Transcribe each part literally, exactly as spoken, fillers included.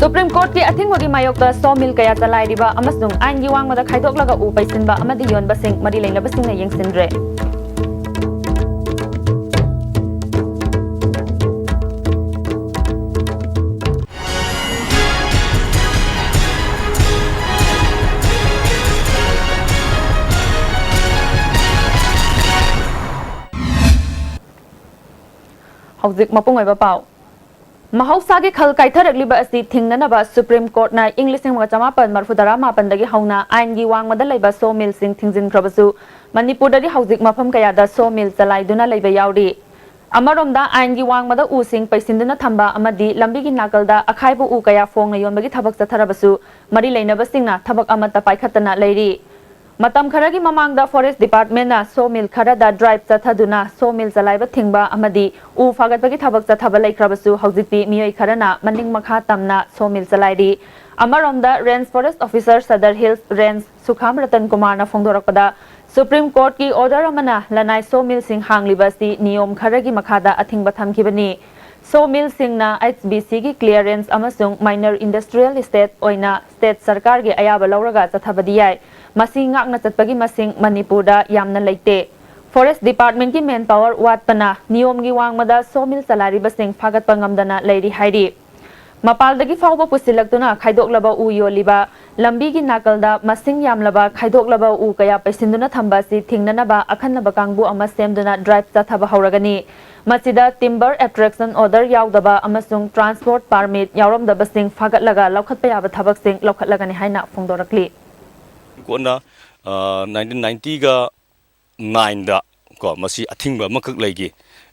Supreme ꯀꯣꯔꯠꯀꯤ ꯑꯊꯤꯡꯕꯒꯤ ꯃꯥꯌꯣꯛꯇ ꯁꯣ meal ꯀꯌꯥ ꯆꯂꯥꯏꯔꯤꯕ ꯑꯃꯁꯨꯡ ꯑꯥꯏꯟꯒꯤ ꯋꯥꯡꯃꯗ ꯈꯥꯏꯗꯣꯛꯂꯒ ꯎ ꯄꯩꯁꯤꯟꯕ ꯑꯃꯗꯤ ꯌꯣꯟꯕꯁꯤꯡ ꯃꯔꯤ ꯂꯩꯅꯕꯁꯤꯡꯅ ꯌꯦꯡꯁꯤꯟꯗ꯭ꯔꯦ꯫ ꯍꯧꯖꯤꯛ ꯃꯄꯨꯡ ꯑꯣꯏꯕ ꯄꯥꯎ꯫ ꯃꯍꯧꯁꯥꯒꯤ ꯈꯜ ꯀꯥꯏꯊꯔꯛꯂꯤꯕ ꯑꯁꯤ ꯊꯤꯡꯅꯅꯕ ꯁꯨꯄ꯭ꯔꯤꯝ ꯀꯣꯔꯠꯅ ꯏꯪ ꯂꯤꯁꯤꯡ ꯑꯃꯒ ꯆꯃꯥꯄꯟ ꯃꯔꯐꯨ ꯇꯔꯥ ꯃꯥꯄꯟꯗꯒꯤ ꯍꯧꯅ ꯑꯥꯏꯟꯒꯤ ꯋꯥꯡꯃꯗ ꯂꯩꯕ ꯁꯣ ꯃꯤꯜꯁꯤꯡ ꯊꯤꯡꯖꯤꯟꯈ꯭ꯔꯕꯁꯨ, ꯃꯅꯤꯄꯨꯔꯗꯗꯤ ꯍꯧꯖꯤꯛ ꯃꯐꯝ ꯀꯌꯥꯗ ꯁꯣ ꯃꯤꯜ ꯆꯂꯥꯏꯗꯨꯅ ꯂꯩꯕ ꯌꯥꯎꯔꯤ꯫ ꯑꯃꯔꯣꯝꯗ, ꯑꯥꯏꯟꯒꯤ ꯋꯥꯡꯃꯗ ꯎꯁꯤꯡ ꯄꯩꯁꯤꯟꯗꯨꯅ ꯊꯝꯕ ꯑꯃꯗꯤ ꯂꯝꯕꯤꯒꯤ ꯅꯥꯀꯜꯗ ꯑꯈꯥꯏꯕ ꯎ ꯀꯌꯥ ꯐꯣꯡꯅ ꯌꯣꯟꯕꯒꯤ ꯊꯕꯛ ꯆꯠꯊꯔꯕꯁꯨ, ꯃꯔꯤ ꯂꯩꯅꯕꯁꯤꯡꯅ ꯊꯕꯛ ꯑꯃꯠꯇ ꯄꯥꯏꯈꯠꯇꯅ ꯂꯩꯔꯤ꯫ ꯃꯇꯝ ꯈꯔꯒꯤ ꯃꯃꯥꯡꯗ ꯐꯣꯔꯦꯁ ꯗꯤꯄꯥꯔꯠꯃꯦꯟꯅ ꯁꯣ ꯃꯤꯜ ꯈꯔꯗ ꯗ꯭ꯔꯥꯏꯚ ꯆꯠꯊꯗꯨꯅ ꯁꯣ ꯃꯤꯜ ꯆꯂꯥꯏꯕ ꯊꯤꯡꯕ ꯑꯃꯗꯤ ꯎ ꯐꯥꯒꯠꯄꯒꯤ ꯊꯕꯛ ꯆꯠꯊꯕ ꯂꯩꯈ꯭ꯔꯕꯁꯨ, ꯍꯧꯖꯤꯛꯇꯤ ꯃꯤꯑꯣꯏ ꯈꯔꯅ ꯃꯅꯤꯡ ꯃꯈꯥ ꯇꯝꯅ ꯁꯣ ꯃꯤꯜ ꯆꯂꯥꯏꯔꯤ꯫ ꯑꯃꯔꯣꯝꯗ, range forest officer, Sadar hills range, Sukham Ratan ꯀꯨꯃꯥꯔꯅ ꯐꯣꯡꯗꯣꯔꯛꯄꯗ, ꯁꯨꯄ꯭ꯔꯤꯝ ꯀꯣꯔꯠꯀꯤ ꯑꯣꯔꯗꯔ ꯑꯃꯅ ꯂꯅꯥꯏ ꯁꯣ ꯃꯤꯜꯁꯤꯡ ꯍꯥꯡꯂꯤꯕ ꯑꯁꯤ ꯅꯤꯌꯣꯝ ꯈꯔꯒꯤ ꯃꯈꯥꯗ ꯑꯊꯤꯡꯕ ꯊꯝꯈꯤꯕꯅꯤ꯫ ꯁꯣ ꯃꯤꯜꯁꯤꯡꯅ ꯑꯩꯆ ꯕꯤ ꯁꯤꯒꯤ ꯀ꯭ꯂꯤꯌꯥꯔꯦꯟꯁ ꯑꯃꯁꯨꯡ ꯃꯥꯏꯅꯔ ꯏꯟꯗꯁꯇ꯭ꯔꯤꯌꯦꯜ ꯏꯁꯇꯦꯠ ꯑꯣꯏꯅ ꯁ꯭ꯇꯦꯠ ꯁꯔꯀꯥꯔꯒꯤ ꯑꯌꯥꯕ ꯂꯧꯔꯒ ꯆꯠꯊꯕꯗꯤ ꯌꯥꯏ꯫ ꯃꯁꯤ ꯉꯥꯛꯅ ꯆꯠꯄꯒꯤ ꯃꯁꯤꯡ ꯃꯅꯤꯄꯨꯔꯗ ꯌꯥꯝꯅ ꯂꯩꯇꯦ꯫ ꯐꯣꯔꯦꯁ ꯗꯤꯄꯥꯔꯠꯃꯦꯟꯠꯀꯤ ꯃꯦꯟ ꯄꯥꯋꯔ ꯋꯥꯠꯄꯅ ꯅꯤꯌꯣꯝꯒꯤ ꯋꯥꯡꯃꯗ ꯁꯣ ꯃꯤꯜ ꯆꯂꯥꯏꯔꯤꯕꯁꯤꯡ ꯐꯥꯒꯠꯄ ꯉꯝꯗꯅ ꯂꯩꯔꯤ ꯍꯥꯏꯔꯤ꯫ ꯃꯄꯥꯜꯗꯒꯤ ꯐꯥꯎꯕ ꯄꯨꯁꯤꯜꯂꯛꯇꯨꯅ ꯈꯥꯏꯗꯣꯛꯂꯕ ꯎ ꯌꯣꯜꯂꯤꯕ, ꯂꯝꯕꯤꯒꯤ ꯅꯥꯀꯜꯗ ꯃꯁꯤꯡ ꯌꯥꯝꯂꯕ ꯈꯥꯏꯗꯣꯛꯂꯕ ꯎ ꯀꯌꯥ ꯄꯩꯁꯤꯟꯗꯨꯅ ꯊꯝꯕ ꯑꯁꯤ ꯊꯤꯡꯅꯅꯕ ꯑꯈꯟꯅꯕ ꯀꯥꯡꯕꯨ ꯑꯃ ꯁꯦꯝꯗꯨꯅ ꯗ꯭ꯔꯥꯏꯚ ꯆꯠꯊꯕ ꯍꯧꯔꯒꯅꯤ꯫ ꯃꯁꯤꯗ ꯇꯤꯝꯕꯔ ꯑꯦꯕꯇ꯭ꯔꯦꯛꯁꯟ ꯑꯣꯔꯗꯔ ꯌꯥꯎꯗꯕ ꯑꯃꯁꯨꯡ ꯇ꯭ꯔꯥꯟꯁꯄꯣꯔꯠ ꯄꯥꯔꯃꯤꯠ ꯌꯥꯎꯔꯝꯗꯕꯁꯤꯡ ꯐꯥꯒꯠꯂꯒ ꯂꯧꯈꯠꯄ ꯌꯥꯕ ꯊꯕꯛꯁꯤꯡ ꯂꯧꯈꯠꯂꯒꯅꯤ ꯍꯥꯏꯅ ꯐꯣꯡꯗꯣꯔꯛꯂꯤ꯫ ꯀꯣꯟꯅ, ꯑ, ꯅꯥꯏꯟꯇꯤꯟ ꯅꯥꯏꯟꯇꯤꯒ ꯅꯥꯏꯟꯗ ꯀꯣ, ꯃꯁꯤ ꯑꯊꯤꯡꯕ ꯑꯃꯈꯛ ꯂꯩꯈꯤ꯫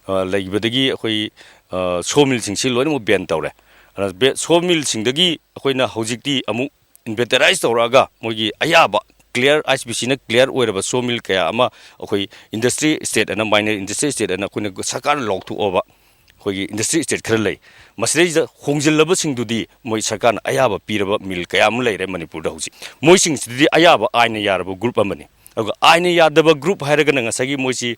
ꯑ, ꯂꯩꯈꯤꯕꯗꯒꯤ ꯑꯩꯈꯣꯏ, ꯑ, ꯁꯣ ꯃꯤꯜꯁꯤꯡꯁꯤ ꯂꯣꯏꯅꯃꯛ ꯕꯦꯟ ꯇꯧꯔꯦ꯫ ꯑꯗ ꯕꯦ-, ꯁꯣ ꯃꯤꯜꯁꯤꯡꯗꯒꯤ ꯑꯩꯈꯣꯏꯅ ꯍꯧꯖꯤꯛꯇꯤ ꯑꯃꯨꯛ ꯏꯟꯚꯦꯟꯇꯔꯥꯏꯁ ꯇꯧꯔꯛꯑꯒ, ꯃꯣꯏꯒꯤ ꯑꯌꯥꯕ ꯀ꯭ꯂꯤꯌꯥꯔ, ꯑꯥꯏ ꯑꯦꯁ ꯕꯤ ꯁꯤꯅ ꯀ꯭ꯂꯤꯌꯥꯔ ꯑꯣꯏꯔꯕ ꯁꯣ ꯃꯤꯜ ꯀꯌꯥ ꯑꯃ ꯑꯩꯈꯣꯏ ꯏꯟꯗꯁꯇ꯭ꯔꯤ ꯏꯁꯇꯦꯠ ꯑꯅ, ꯃꯥꯏꯅꯔ ꯏꯟꯗꯁꯇ꯭ꯔꯤ ꯏꯁꯇꯦꯠ ꯑꯅ ꯑꯩꯈꯣꯏꯅ ꯁꯔꯀꯥꯔꯅ ꯂꯥꯎꯊꯣꯛꯑꯕ ꯑꯩꯈꯣꯏꯒꯤ ꯏꯟꯗꯁꯇ꯭ꯔꯤ ꯏꯁꯇꯦꯠ ꯈꯔ ꯂꯩ꯫ ꯃꯁꯤꯗꯩꯁꯤꯗ ꯍꯣꯡꯖꯤꯜꯂꯕꯁꯤꯡꯗꯨꯗꯤ ꯃꯣꯏ ꯁꯔꯀꯥꯔꯅ ꯑꯌꯥꯕ ꯄꯤꯔꯕ ꯃꯤꯜ ꯀꯌꯥ ꯑꯃ ꯂꯩꯔꯦ ꯃꯅꯤꯄꯨꯔꯗ ꯍꯧꯖꯤꯛ꯫ ꯃꯣꯏꯁꯤꯡꯁꯤꯗꯗꯤ ꯑꯌꯥꯕ ꯑꯥꯏꯟꯅ ꯌꯥꯔꯕ ꯒ꯭ꯔꯨꯞ ꯑꯃꯅꯤ꯫ ꯑꯗꯨꯒ ꯑꯥꯏꯟꯅ ꯌꯥꯗꯕ ꯒ꯭ꯔꯨꯞ ꯍꯥꯏꯔꯒꯅ ꯉꯁꯥꯏꯒꯤ ꯃꯣꯏꯁꯤ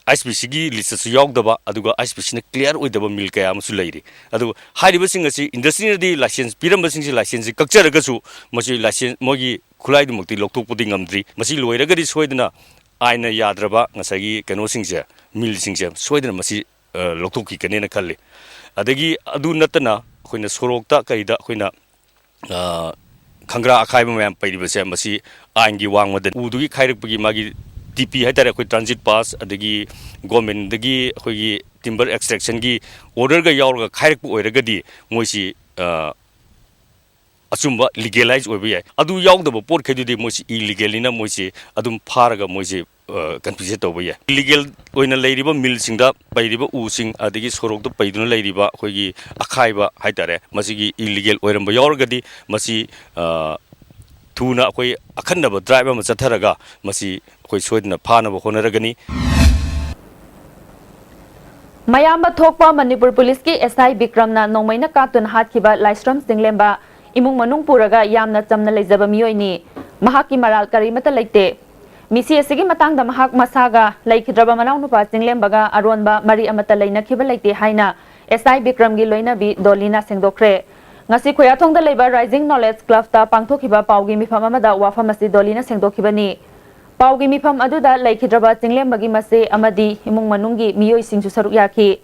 ꯑꯥꯏ ꯑꯦꯁ ꯄꯤ ꯁꯤꯒꯤ ꯂꯤꯁꯇꯁꯨ ꯌꯥꯎꯗꯕ, ꯑꯗꯨꯒ ꯑꯥꯏ ꯑꯦꯁ ꯄꯤ ꯁꯤꯅ ꯀ꯭ꯂꯤꯌꯥꯔ ꯑꯣꯏꯗꯕ ꯃꯤꯜ ꯀꯌꯥ ꯑꯃꯁꯨ ꯂꯩꯔꯤ꯫ ꯑꯗꯨ ꯍꯥꯏꯔꯤꯕꯁꯤꯡ ꯑꯁꯤ ꯏꯟꯗꯁꯇ꯭ꯔꯤꯅꯗꯤ ꯂꯥꯏꯁꯦꯟꯁ ꯄꯤꯔꯝꯕꯁꯤꯡꯁꯤ ꯂꯥꯏꯁꯦꯟꯁꯁꯤ ꯀꯛꯆꯔꯒꯁꯨ, ꯃꯁꯤ ꯂꯥꯏꯁꯦꯟꯁ, ꯃꯣꯏꯒꯤ ꯈꯨꯠꯂꯥꯏꯗꯨꯃꯛꯇꯤ ꯂꯧꯊꯣꯛꯄꯗꯤ ꯉꯝꯗ꯭ꯔꯤ꯫ ꯃꯁꯤ ꯂꯣꯏꯔꯒꯗꯤ ꯁꯣꯏꯗꯅ ꯑꯥꯏꯟꯅ ꯌꯥꯗ꯭ꯔꯕ ꯉꯁꯥꯏꯒꯤ ꯀꯩꯅꯣꯁꯤꯡꯁꯦ, ꯃꯤꯜꯁꯤꯡꯁꯦ ꯁꯣꯏꯗꯅ ꯃꯁꯤ, ꯑ, ꯂꯧꯊꯣꯛꯈꯤꯒꯅꯦꯅ ꯈꯜꯂꯤ꯫ ꯑꯗꯒꯤ ꯑꯗꯨ ꯅꯠꯇꯅ ꯑꯩꯈꯣꯏꯅ ꯁꯣꯔꯣꯛꯇ ꯀꯩꯗ ꯑꯩꯈꯣꯏꯅ, ꯑ, ꯈꯪꯒ꯭ꯔꯥ ꯑꯈꯥꯏꯕ ꯃꯌꯥꯝ ꯄꯩꯔꯤꯕꯁꯦ, ꯃꯁꯤ ꯑꯥꯏꯟꯒꯤ ꯋꯥꯡꯃꯗ ꯎꯗꯨꯒꯤ ꯈꯥꯏꯔꯛꯄꯒꯤ ꯃꯥꯒꯤ ꯇꯤ ꯄꯤ ꯍꯥꯏꯇꯥꯔꯦ, ꯑꯩꯈꯣꯏ ꯇ꯭ꯔꯥꯟꯖꯤꯠ ꯄꯥꯁ, ꯑꯗꯒꯤ ꯒꯣꯔꯃꯦꯟꯗꯒꯤ ꯑꯩꯈꯣꯏꯒꯤ ꯇꯤꯝꯕꯔ ꯑꯦꯛꯁꯇ꯭ꯔꯦꯛꯁꯟꯒꯤ ꯑꯣꯔꯗꯔꯒ ꯌꯥꯎꯔꯒ ꯈꯥꯏꯔꯛꯄ ꯑꯣꯏꯔꯒꯗꯤ ꯃꯣꯏꯁꯤ, ꯑ, ꯑꯆꯨꯝꯕ ꯂꯤꯒꯦꯂꯥꯏꯖ ꯑꯣꯏꯕ ꯌꯥꯏ꯫ ꯑꯗꯨ ꯌꯥꯎꯗꯕ ꯄꯣꯠꯈꯩꯗꯨꯗꯤ ꯃꯣꯏꯁꯤ ꯏꯂꯤꯒꯦꯜꯅꯤꯅ ꯃꯣꯏꯁꯤ ꯑꯗꯨꯝ ꯐꯥꯔꯒ ꯃꯣꯏꯁꯤ, ꯑ, ꯀꯟꯐꯤꯁꯀꯦꯠ ꯇꯧꯕ ꯌꯥꯏ꯫ ꯏꯂꯤꯒꯦꯜ ꯑꯣꯏꯅ ꯂꯩꯔꯤꯕ ꯃꯤꯜꯁꯤꯡꯗ ꯄꯩꯔꯤꯕ ꯎꯁꯤꯡ, ꯑꯗꯒꯤ ꯁꯣꯔꯣꯛꯇ ꯄꯩꯗꯨꯅ ꯂꯩꯔꯤꯕ ꯑꯩꯈꯣꯏꯒꯤ ꯑꯈꯥꯏꯕ ꯍꯥꯏꯇꯥꯔꯦ, ꯃꯁꯤꯒꯤ ꯏꯂꯤꯒꯦꯜ ꯑꯣꯏꯔꯝꯕ ꯌꯥꯎꯔꯒꯗꯤ ꯃꯁꯤ, ꯑ, ꯊꯨꯅ ꯑꯩꯈꯣꯏ ꯑꯈꯟꯅꯕ ꯗ꯭ꯔꯥꯏꯚ ꯑꯃ ꯆꯠꯊꯔꯒ ꯃꯁꯤ ꯑꯩꯈꯣꯏ ꯁꯣꯏꯗꯅ ꯐꯥꯅꯕ ꯍꯣꯠꯅꯔꯒꯅꯤ꯫ ꯃꯌꯥꯝꯕ ꯊꯣꯛꯄ ꯃꯅꯤꯄꯨꯔ ꯄꯨꯂꯤꯁꯀꯤ ꯑꯦꯁ ꯑꯥꯏ ꯕꯤꯀ꯭ꯔꯝꯅ ꯅꯣꯡꯃꯩꯅ ꯀꯥꯞꯇꯨꯅ ꯍꯥꯠꯈꯤꯕ ꯂꯥꯏꯁ꯭ꯔꯝ ꯆꯤꯡꯂꯦꯝꯕ ꯏꯃꯨꯡ ꯃꯅꯨꯡ ꯄꯨꯔꯒ ꯌꯥꯝꯅ ꯆꯝꯅ ꯂꯩꯖꯕ ꯃꯤꯑꯣꯏꯅꯤ꯫ ꯃꯍꯥꯛꯀꯤ ꯃꯔꯥꯜ ꯀꯔꯤꯃꯠꯇ ꯂꯩꯇꯦ꯫ ꯃꯤꯁꯤ ꯑꯁꯤꯒꯤ ꯃꯇꯥꯡꯗ ꯃꯍꯥꯛ ꯃꯁꯥꯒ ꯂꯩꯈꯤꯗ꯭ꯔꯕ ꯃꯅꯥꯎꯅꯨꯄꯥ ꯆꯤꯡꯂꯦꯝꯕꯒ ꯑꯔꯣꯟꯕ ꯃꯔꯤ ꯑꯃꯠꯇ ꯂꯩꯅꯈꯤꯕ ꯂꯩꯇꯦ ꯍꯥꯏꯅ ꯑꯦꯁ ꯑꯥꯏ ꯕꯤꯀ꯭ꯔꯝꯒꯤ ꯂꯣꯏꯅꯕꯤ ꯗꯣꯂꯤꯅ ꯁꯦꯡꯗꯣꯛꯈ꯭ꯔꯦ꯫ ꯉꯁꯤ ꯈꯨꯌꯥꯊꯣꯡꯗ ꯂꯩꯕ ꯔꯥꯏꯖꯤꯡ ꯅꯣꯂꯦꯖ ꯀ꯭ꯂꯕꯇ ꯄꯥꯡꯊꯣꯛꯈꯤꯕ ꯄꯥꯎꯒꯤ ꯃꯤꯐꯝ ꯑꯃꯗ ꯋꯥꯐꯝ ꯑꯁꯤ ꯗꯣꯂꯤꯅ ꯁꯦꯡꯗꯣꯛꯈꯤꯕꯅꯤ꯫ ꯄꯥꯎꯒꯤ ꯃꯤꯐꯝ ꯑꯗꯨꯗ ꯂꯩꯈꯤꯗ꯭ꯔꯕ ꯆꯤꯡꯂꯦꯝꯕꯒꯤ ꯃꯆꯦ ꯑꯃꯗꯤ ꯏꯃꯨꯡ ꯃꯅꯨꯡꯒꯤ ꯃꯤꯑꯣꯏꯁꯤꯡꯁꯨ ꯁꯔꯨꯛ ꯌꯥꯈꯤ꯫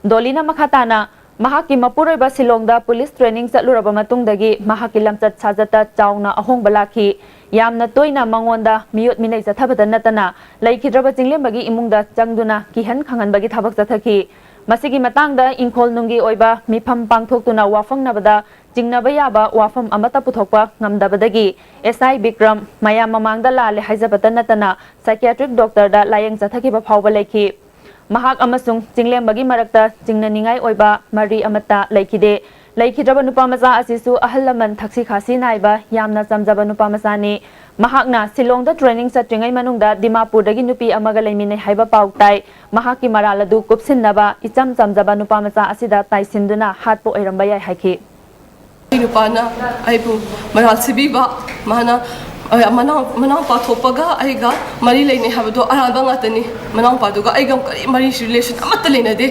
ꯗꯣꯂꯤꯅ ꯃꯈꯥ ꯇꯥꯅ, ꯃꯍꯥꯛꯀꯤ ꯃꯄꯨꯔꯣꯏꯕ ꯁꯤꯂꯣꯡꯗ ꯄꯨꯂꯤꯁ ꯇ꯭ꯔꯦꯅꯤꯡ ꯆꯠꯂꯨꯔꯕ ꯃꯇꯨꯡꯗꯒꯤ ꯃꯍꯥꯛꯀꯤ ꯂꯝꯆꯠ ꯁꯥꯖꯠꯇ ꯆꯥꯎꯅ ꯑꯍꯣꯡꯕ ꯂꯥꯛꯈꯤ꯫ ꯌꯥꯝꯅ ꯇꯣꯏꯅ ꯃꯉꯣꯟꯗ ꯃꯤꯑꯣꯠ ꯃꯤꯅꯩ ꯆꯠꯊꯕꯇ ꯅꯠꯇꯅ ꯂꯩꯈꯤꯗ꯭ꯔꯕ ꯆꯤꯡꯂꯦꯝꯕꯒꯤ ꯏꯃꯨꯡꯗ ꯆꯪꯗꯨꯅ ꯀꯤꯍꯟ ꯈꯪꯍꯟꯕꯒꯤ ꯊꯕꯛ ꯆꯠꯊꯈꯤ꯫ ꯃꯁꯤꯒꯤ ꯃꯇꯥꯡꯗ ꯏꯪꯈꯣꯜ ꯅꯨꯡꯒꯤ ꯑꯣꯏꯕ ꯃꯤꯐꯝ ꯄꯥꯡꯊꯣꯛꯇꯨꯅ ꯋꯥꯐꯪꯅꯕꯗ ꯆꯤꯡꯅꯕ ꯌꯥꯕ ꯋꯥꯐꯝ ꯑꯃꯠꯇ ꯄꯨꯊꯣꯛꯄ ꯉꯝꯗꯕꯗꯒꯤ ꯑꯦꯁ ꯑꯥꯏ ꯕꯤꯀ꯭ꯔꯝ ꯃꯌꯥꯝ ꯃꯃꯥꯡꯗ ꯂꯥꯜꯂꯦ ꯍꯥꯏꯖꯕꯇ ꯅꯠꯇꯅ ꯁꯥꯏꯀꯤꯌꯥꯇ꯭ꯔꯤꯛ ꯗꯣꯛꯇꯔꯗ ꯂꯥꯌꯦꯡ ꯆꯠꯊꯈꯤꯕ ꯐꯥꯎꯕ ꯂꯩꯈꯤ꯫ ꯃꯍꯥꯛ ꯑꯃꯁꯨꯡ ꯆꯤꯡꯂꯦꯝꯕꯒꯤ ꯃꯔꯛꯇ ꯆꯤꯡꯅꯅꯤꯡꯉꯥꯏ ꯑꯣꯏꯕ ꯃꯔꯤ ꯑꯃꯠꯇ ꯂꯩꯈꯤꯗꯦ꯫ ꯂꯩꯈꯤꯗ꯭ꯔꯕ ꯅꯨꯄꯥ ꯃꯆꯥ ꯑꯁꯤꯁꯨ ꯑꯍꯜ ꯂꯃꯟ ꯊꯛꯁꯤ ꯈꯥꯁꯤ ꯅꯥꯏꯕ ꯌꯥꯝꯅ ꯆꯝꯖꯕ ꯅꯨꯄꯥ ꯃꯆꯥꯅꯤ꯫ ꯃꯍꯥꯛꯅ ꯁꯤꯂꯣꯡꯗ ꯇ꯭ꯔꯦꯅꯤꯡ ꯆꯠꯇ꯭ꯔꯤꯉꯩ ꯃꯅꯨꯡꯗ ꯗꯤꯃꯥꯄꯨꯔꯗꯒꯤ ꯅꯨꯄꯤ ꯑꯃꯒ ꯂꯩꯃꯤꯟꯅꯩ ꯍꯥꯏꯕ ꯄꯥꯎ ꯇꯥꯏ꯫ ꯃꯍꯥꯛꯀꯤ ꯃꯔꯥꯜ ꯑꯗꯨ ꯀꯨꯞꯁꯤꯟꯅꯕ ꯏꯆꯝ ꯆꯝꯖꯕ ꯅꯨꯄꯥ ꯃꯆꯥ ꯑꯁꯤꯗ ꯇꯥꯏꯁꯤꯟꯗꯨꯅ ꯍꯥꯠꯄ ꯑꯣꯏꯔꯝꯕ ꯌꯥꯏ ꯍꯥꯏꯈꯤ꯫ ꯑꯩ ꯅꯨꯄꯥꯅ ꯑꯩꯕꯨ ꯃꯔꯥꯜ ꯁꯤꯕꯤꯕ, ꯃꯥꯅ ꯑ, ꯃꯅꯥꯎ-, ꯃꯅꯥꯎꯄꯥ ꯊꯣꯛꯄꯒ ꯑꯩꯒ ꯃꯔꯤ ꯂꯩꯅꯩ ꯍꯥꯏꯕꯗꯣ ꯑꯔꯥꯟꯕ ꯉꯥꯛꯇꯅꯤ꯫ ꯃꯅꯥꯎꯄꯥꯗꯨꯒ ꯑꯩꯒ ꯀꯔꯤ ꯃꯔꯤ relation ꯑꯃꯠꯇ ꯂꯩꯅꯗꯦ꯫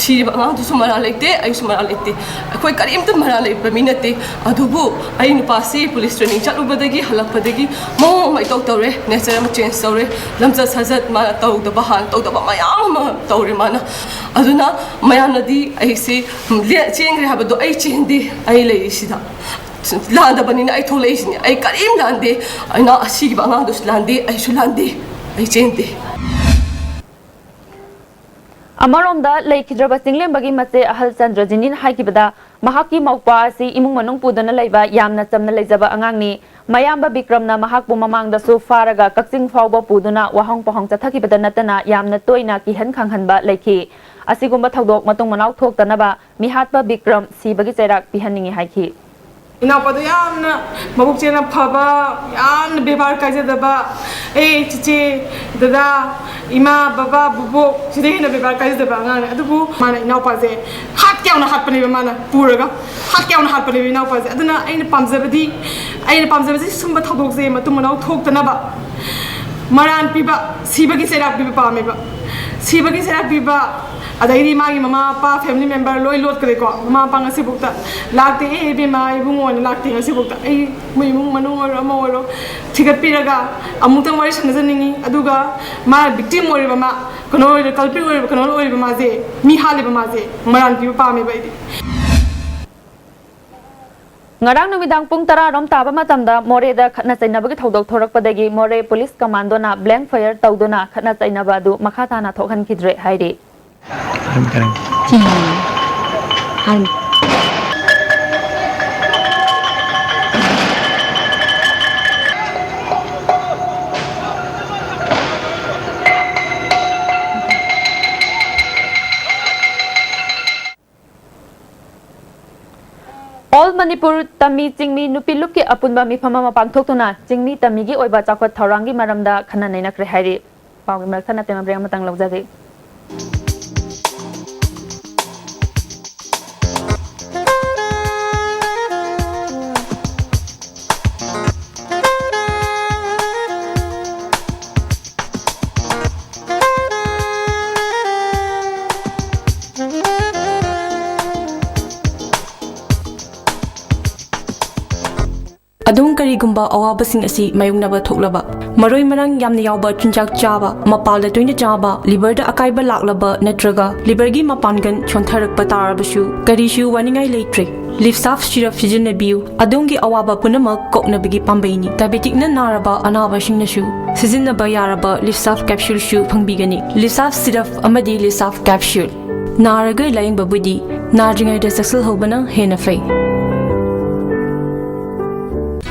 ꯁꯤꯔꯤꯕ ꯑꯉꯥꯡꯗꯨꯁꯨ ꯃꯔꯥꯜ ꯂꯩꯇꯦ, ꯑꯩꯁꯨ ꯃꯔꯥꯜ ꯂꯩꯇꯦ꯫ ꯑꯩꯈꯣꯏ ꯀꯔꯤꯝꯇ ꯃꯔꯥꯜ ꯂꯩꯕ ꯃꯤ ꯅꯠꯇꯦ꯫ ꯑꯗꯨꯕꯨ ꯑꯩ ꯅꯨꯄꯥꯁꯤ police training ꯆꯠꯂꯨꯕꯗꯒꯤ, ꯍꯜꯂꯛꯄꯗꯒꯤ ꯃꯑꯣꯡ ꯑꯃ ꯏꯇꯧ ꯇꯧꯔꯦ, nature ꯑꯃ change ꯇꯧꯔꯦ, ꯂꯝꯆꯠ ꯁꯥꯖꯠ ꯃꯥꯅ ꯇꯧꯗꯕ, ꯍꯥꯟꯅ ꯇꯧꯗꯕ ꯃꯌꯥꯝ ꯑꯃ ꯇꯧꯔꯦ ꯃꯥꯅ꯫ ꯑꯗꯨꯅ ꯃꯌꯥꯝꯅꯗꯤ ꯑꯩꯁꯦ, ꯎꯝ, ꯂꯦ-, ꯆꯦꯟꯈ꯭ꯔꯦ ꯍꯥꯏꯕꯗꯣ ꯑꯩ ꯆꯦꯟꯗꯦ, ꯑꯩ ꯂꯩꯔꯤꯁꯤꯗ꯫ ꯂꯥꯟꯗꯕꯅꯤꯅ ꯑꯩ ꯊꯣꯛꯂꯛꯏꯁꯤꯅꯤ꯫ ꯑꯩ ꯀꯔꯤꯝ ꯂꯥꯟꯗꯦ꯫ ꯑꯩꯅ ꯑꯁꯤꯒꯤꯕ ꯑꯉꯥꯡꯗꯨꯁꯨ ꯂꯥꯟꯗꯦ, ꯑꯩꯁꯨ ꯂꯥꯟꯗꯦ꯫ ꯑꯩ ꯆꯦꯟꯗꯦ꯫ ꯑꯃꯔꯣꯝꯗ, ꯂꯩꯈꯤꯗ꯭ꯔꯕ ꯆꯤꯡꯂꯦꯝꯕꯒꯤ ꯃꯆꯦ ꯑꯍꯜ ꯆꯟꯗ꯭ꯔꯖꯤꯅꯤꯅ ꯍꯥꯏꯈꯤꯕꯗ, ꯃꯍꯥꯛꯀꯤ ꯃꯧꯄ꯭ꯋꯥ ꯑꯁꯤ ꯏꯃꯨꯡ ꯃꯅꯨꯡ ꯄꯨꯗꯨꯅ ꯂꯩꯕ ꯌꯥꯝꯅ ꯆꯝꯅ ꯂꯩꯖꯕ ꯑꯉꯥꯡꯅꯤ꯫ ꯃꯌꯥꯝꯕ ꯕꯤꯀ꯭ꯔꯝꯅ ꯃꯍꯥꯛꯄꯨ ꯃꯃꯥꯡꯗꯁꯨ ꯐꯥꯔꯒ ꯀꯛꯆꯤꯡ ꯐꯥꯎꯕ ꯄꯨꯗꯨꯅ ꯋꯥꯍꯪ ꯄꯥꯎꯍꯪ ꯆꯠꯊꯈꯤꯕꯗ ꯅꯠꯇꯅ ꯌꯥꯝꯅ ꯇꯣꯏꯅ ꯀꯤꯍꯟ ꯈꯪꯍꯟꯕ ꯂꯩꯈꯤ꯫ ꯑꯁꯤꯒꯨꯝꯕ ꯊꯧꯗꯣꯛ ꯃꯇꯨꯡ ꯃꯅꯥꯎ ꯊꯣꯛꯇꯅꯕ ꯃꯤꯍꯥꯠꯄ ꯕꯤꯀ꯭ꯔꯝ ꯁꯤꯕꯒꯤ ꯆꯩꯔꯥꯛ ꯄꯤꯍꯟꯅꯤꯡꯏ ꯍꯥꯏꯈꯤ꯫ ꯏꯅꯥꯎꯄꯥꯗꯣ ꯌꯥꯝꯅ ꯃꯕꯨꯛ ꯆꯦꯜꯅ ꯐꯕ, ꯌꯥꯝꯅ ꯕꯦꯕꯥꯔ ꯀꯥꯏꯖꯗꯕ, "ꯑꯦ, ꯆꯤꯆꯦ, ꯗꯗꯥ, ꯏꯃꯥ, ꯕꯕꯥ, ꯕꯨꯕꯣꯛ", ꯁꯤꯗꯩ ꯍꯦꯟꯅ ꯕꯦꯕꯥꯔ ꯀꯥꯏꯖꯗꯕ ꯑꯉꯥꯡꯅꯦ꯫ ꯑꯗꯨꯕꯨ ꯃꯥꯅ ꯏꯅꯥꯎꯄꯥꯁꯦ ꯍꯥꯠꯀꯦ ꯌꯥꯎꯅ ꯍꯥꯠꯄꯅꯦꯕ, ꯃꯥꯅ ꯄꯨꯔꯒ ꯍꯥꯠꯀꯦ ꯌꯥꯎꯅ ꯍꯥꯠꯄꯅꯦꯕ ꯏꯅꯥꯎꯄꯥꯁꯦ꯫ ꯑꯗꯨꯅ ꯑꯩꯅ ꯄꯥꯝꯖꯕꯗꯤ, ꯑꯩꯅ ꯄꯥꯝꯖꯕꯁꯤ ꯁꯨꯝꯕ ꯊꯧꯗꯣꯛꯁꯦ ꯃꯇꯨꯡ ꯃꯅꯥꯎ ꯊꯣꯛꯇꯅꯕ ꯃꯔꯥꯟ ꯄꯤꯕ, ꯁꯤꯕꯒꯤ ꯆꯩꯔꯥꯛ ꯄꯤꯕ ꯄꯥꯝꯃꯦꯕ꯫ ꯁꯤꯕꯒꯤ ꯆꯩꯔꯥꯛ ꯄꯤꯕ, ꯑꯗꯩꯗꯤ ꯃꯥꯒꯤ ꯃꯃꯥ ꯃꯄꯥ, family member ꯂꯣꯏ ꯂꯣꯠꯈ꯭ꯔꯦꯀꯣ꯫ ꯃꯃꯥ ꯃꯄꯥ ꯉꯁꯤꯐꯥꯎꯗ ꯂꯥꯛꯇꯦ, "ꯑꯦ, ꯏꯕꯦꯝꯃ, ꯏꯕꯨꯡꯉꯣꯅ ꯂꯥꯛꯇꯦ ꯉꯁꯤꯐꯥꯎꯗ꯫ ꯑꯩ, ꯃꯣꯏ ꯏꯃꯨꯡ ꯃꯅꯨꯡ ꯑꯣꯏꯔꯣ, ꯑꯃ ꯑꯣꯏꯔꯣ, ꯊꯤꯒꯠꯄꯤꯔꯒ ꯑꯃꯨꯛꯇꯪ ꯋꯥꯔꯤ ꯁꯥꯟꯅꯖꯅꯤꯡꯉꯤ"꯫ ꯑꯗꯨꯒ ꯃꯥ victim ꯑꯣꯏꯔꯤꯕ, ꯃꯥ ꯀꯩꯅꯣ ꯑꯣꯏꯔꯤꯕ, culprit ꯑꯣꯏꯔꯤꯕ, ꯀꯩꯅꯣ ꯑꯣꯏꯔꯤꯕ, ꯃꯥꯁꯦ, ꯃꯤ ꯍꯥꯠꯂꯤꯕ ꯃꯥꯁꯦ ꯃꯔꯥꯟ ꯄꯤꯕ ꯄꯥꯝꯃꯦꯕ ꯑꯩꯗꯤ꯫ ꯉꯔꯥꯡ ꯅꯨꯃꯤꯗꯥꯡ ꯄꯨꯡ ꯇꯔꯥ ꯔꯣꯝ ꯇꯥꯕ ꯃꯇꯝꯗ ꯃꯣꯔꯦꯗ ꯈꯠꯅ ꯆꯩꯅꯕꯒꯤ ꯊꯧꯗꯣꯛ ꯊꯣꯔꯛꯄꯗꯒꯤ ꯃꯣꯔꯦ police commando ꯅ blank fire ꯇꯧꯗꯨꯅ ꯈꯠꯅ ꯆꯩꯅꯕ ꯑꯗꯨ ꯃꯈꯥ ꯇꯥꯅ ꯊꯣꯛꯍꯟꯈꯤꯗ꯭ꯔꯦ ꯍꯥꯏꯔꯤ꯫ All Manipur Tami Chingmi Nupi ꯂꯨꯞꯀꯤ ꯑꯄꯨꯟꯕ ꯃꯤꯐꯝ ꯑꯃ ꯄꯥꯡꯊꯣꯛꯇꯨꯅ ꯆꯤꯡꯃꯤ ꯇꯝꯃꯤꯒꯤ ꯑꯣꯏꯕ ꯆꯥꯎꯈꯠ ꯊꯧꯔꯥꯡꯒꯤ ꯃꯔꯝꯗ ꯈꯟꯅ ꯅꯩꯅꯈ꯭ꯔꯦ ꯍꯥꯏꯔꯤ꯫ ꯄꯥꯎꯒꯤ ꯃꯔꯛ ꯊꯠꯅ ꯇꯦꯝꯃ break ꯑꯃꯇꯪ ꯂꯧꯖꯒꯦ꯫ ꯑꯗꯨꯝ ꯀꯔꯤꯒꯨꯝꯕ ꯑꯋꯥꯕꯁꯤꯡ ꯑꯁꯤ ꯃꯥꯌꯣꯛꯅꯕ ꯊꯣꯛꯂꯕ, ꯃꯔꯣꯏ ꯃꯔꯥꯡ ꯌꯥꯝꯅ ꯌꯥꯎꯕ ꯆꯤꯟꯖꯥꯛ ꯆꯥꯕ, ꯃꯄꯥꯜꯗ ꯇꯣꯏꯅ ꯆꯥꯕ, ꯂꯤꯚꯔꯗ ꯑꯀꯥꯏꯕ ꯂꯥꯛꯂꯕ ꯅꯠꯇ꯭ꯔꯒ ꯂꯤꯚꯔꯒꯤ ꯃꯄꯥꯡꯒꯜ ꯁꯣꯟꯊꯔꯛꯄ ꯇꯥꯔꯕꯁꯨ ꯀꯔꯤꯁꯨ ꯋꯥꯅꯤꯡꯉꯥꯏ ꯂꯩꯇ꯭ꯔꯦ꯫ ꯂꯤꯞꯁꯥꯐ ꯁꯤꯔꯞ ꯁꯤꯖꯤꯟꯅꯕꯤꯌꯨ, ꯑꯗꯣꯝꯒꯤ ꯑꯋꯥꯕ ꯄꯨꯝꯅꯃꯛ ꯀꯣꯛꯅꯕꯒꯤ ꯄꯥꯝꯕꯩꯅꯤ꯫ ꯗꯥꯏꯕꯦꯇꯤꯛꯅ ꯅꯥꯔꯕ ꯑꯅꯥꯕꯁꯤꯡꯅꯁꯨ ꯁꯤꯖꯤꯟꯅꯕ ꯌꯥꯔꯕ ꯂꯤꯞꯁꯥꯐ ꯀꯦꯞꯁꯨꯜꯁꯨ ꯐꯪꯕꯤꯒꯅꯤ꯫ ꯂꯤꯞꯁꯥꯐ ꯁꯤꯔꯞ ꯑꯃꯗꯤ ꯂꯤꯞꯁꯥꯐ ꯀꯦꯞꯁꯨꯜ꯫ ꯅꯥꯔꯒ ꯂꯥꯌꯦꯡꯕꯕꯨꯗꯤ ꯅꯥꯗ꯭ꯔꯤꯉꯩꯗ ꯆꯦꯛꯁꯤꯜꯍꯧꯕꯅ ꯍꯦꯟꯅ ꯐꯩ꯫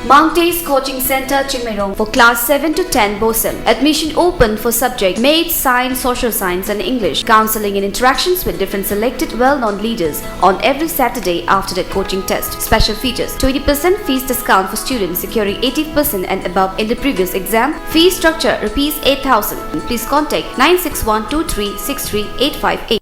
Mount Ace Coaching Center, Chingmeirong, for class seven to ten BOSEM. Admission open for subject Maths, Science, Social Science and English. Counseling and interactions with different selected well-known leaders on every Saturday after the coaching test. Special features: twenty percent fees discount for students securing eighty percent and above in the previous exam. Fee structure: rupees eight thousand. Please contact nine six one two three six three eight five eight.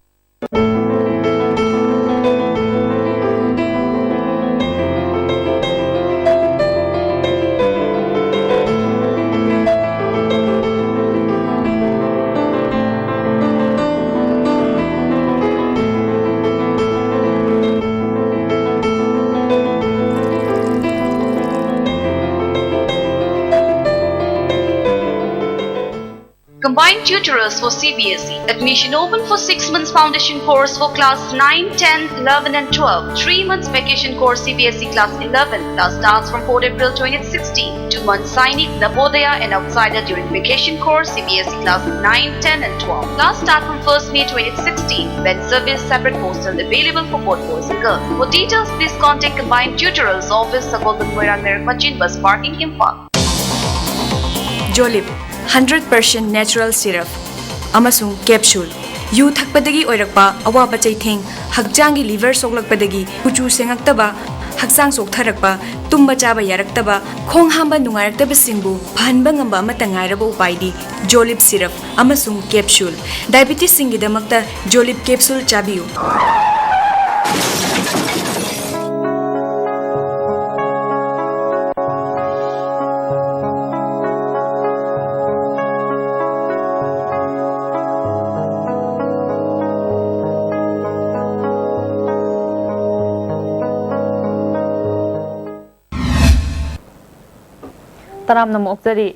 Combined tutorials for C B S E. Admission open for six months foundation course for class nine, ten, eleven and twelve. Three months vacation course C B S E class eleven. Class starts from fourth April twenty sixteen. Two months Sainik, Navodaya and Outsider during vacation course C B S E class nine, ten and twelve. Class start from first May twenty sixteen. When service, separate hostel available for both boys and girls. For details, please contact Combined Tutorials Office, Sagolband Moirang Merak Machin Bus Parking, Imphal. Jolib, hundred percent natural syrup ꯑꯃꯁꯨꯡ capsule꯫ U ꯊꯛꯄꯗꯒꯤ ꯑꯣꯏꯔꯛꯄ ꯑꯋꯥꯕ ꯆꯩꯊꯦꯡ, ꯍꯛꯆꯥꯡꯒꯤ liver ꯁꯣꯛꯂꯛꯄꯗꯒꯤ ꯀꯨꯆꯨ ꯁꯦꯡꯉꯛꯇꯕ, ꯍꯛꯆꯥꯡ ꯆꯣꯛꯊꯔꯛꯄ, ꯇꯨꯝꯕ ꯆꯥꯕ ꯌꯥꯔꯛꯇꯕ, ꯈꯣꯡ ꯍꯥꯝꯕ ꯅꯨꯡꯉꯥꯏꯔꯛꯇꯕꯁꯤꯡꯕꯨ ꯐꯍꯟꯕ ꯉꯝꯕ ꯑꯃꯠꯇ ꯉꯥꯏꯔꯕ ꯎꯄꯥꯏꯗꯤ Jolib syrup ꯑꯃꯁꯨꯡ capsule꯫ Diabetesꯁꯤꯡꯒꯤꯗꯃꯛꯇ Jolib capsule ꯆꯥꯕꯤꯌꯨ꯫ ꯇꯔꯥꯝꯅ ꯑꯃꯨꯛ ꯑꯣꯛꯆꯔꯤ꯫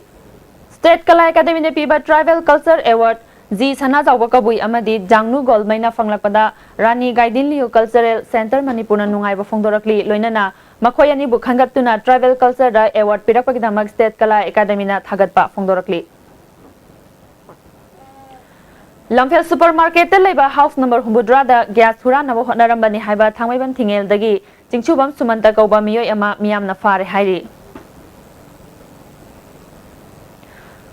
State Kala Academyꯅ ꯄꯤꯕ Tribal Culture Award ꯖꯤ ꯁꯅꯥꯖꯥꯎꯕ ꯀꯕꯨꯏ ꯑꯃꯗꯤ ꯖꯥꯡꯅꯨ ꯒꯣꯜꯃꯩꯅ ꯐꯪꯂꯛꯄꯗ ꯔꯥꯅꯤ ꯒꯥꯏꯗꯤꯟꯂꯤꯌꯨ Cultural Centre ꯃꯅꯤꯄꯨꯔꯅ ꯅꯨꯡꯉꯥꯏꯕ ꯐꯣꯡꯗꯣꯔꯛꯂꯤ꯫ ꯂꯣꯏꯅꯅ ꯃꯈꯣꯏ ꯑꯅꯤꯕꯨ ꯈꯟꯒꯠꯇꯨꯅ Tribal Cultureꯗ award ꯄꯤꯔꯛꯄꯒꯤꯗꯃꯛ State Kala Academyꯅ ꯊꯥꯒꯠꯄ ꯐꯣꯡꯗꯣꯔꯛꯂꯤ꯫ ꯂꯝꯐꯦꯜ supermarketꯇ ꯂꯩꯕ house number ꯍꯨꯝꯐꯨꯇꯔꯥꯗ gas ꯍꯨꯔꯥꯟꯅꯕ ꯍꯣꯠꯅꯔꯝꯕꯅꯤ ꯍꯥꯏꯕ ꯊꯥꯡꯃꯩꯕꯟ ꯊꯤꯡꯉꯦꯜꯗꯒꯤ ꯆꯤꯡꯁꯨꯕꯝ ꯁꯨꯃꯟꯇ ꯀꯧꯕ ꯃꯤꯑꯣꯏ ꯑꯃ ꯃꯤꯌꯥꯝꯅ ꯐꯥꯔꯦ ꯍꯥꯏꯔꯤ꯫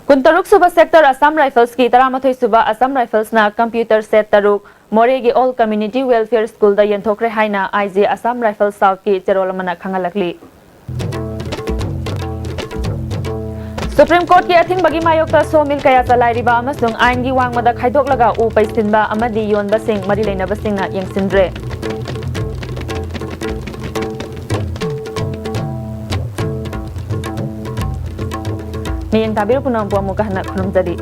ꯀꯨꯟꯇꯔꯨꯛ ꯁꯨꯕ sector Assam Riflesꯀꯤ ꯇꯔꯥꯃꯥꯊꯣꯏ ꯁꯨꯕ Assam Riflesꯅ computer set ꯇꯔꯨꯛ ꯃꯣꯔꯦꯒꯤ All Community Welfare Schoolꯗ ꯌꯦꯟꯊꯣꯛꯈ꯭ꯔꯦ ꯍꯥꯏꯅ IG Assam Rifles Southꯀꯤ ꯆꯦꯔꯣꯜ ꯑꯃꯅ ꯈꯪꯍꯜꯂꯛꯂꯤ꯫ Supreme Courtꯀꯤ ꯑꯊꯤꯡꯕꯒꯤ ꯃꯥꯌꯣꯛꯇ sawmill ꯀꯌꯥ ꯆꯂꯥꯏꯔꯤꯕ ꯑꯃꯁꯨꯡ ꯑꯥꯏꯟꯒꯤ ꯋꯥꯡꯃꯗ ꯈꯥꯏꯗꯣꯛꯂꯒ ꯎ ꯄꯩꯁꯤꯟꯕ ꯑꯃꯗꯤ ꯌꯣꯟꯕꯁꯤꯡ ꯃꯔꯤ ꯂꯩꯅꯕꯁꯤꯡꯅ ꯌꯦꯡꯁꯤꯟꯗ꯭ꯔꯦ꯫ ꯃꯤꯠꯌꯦꯡ ꯇꯥꯕꯤꯔꯤꯕ ꯄꯨꯝꯅꯃꯛꯄꯨ ꯑꯃꯨꯛꯀ ꯍꯟꯅ ꯈꯨꯔꯨꯝꯖꯔꯤ꯫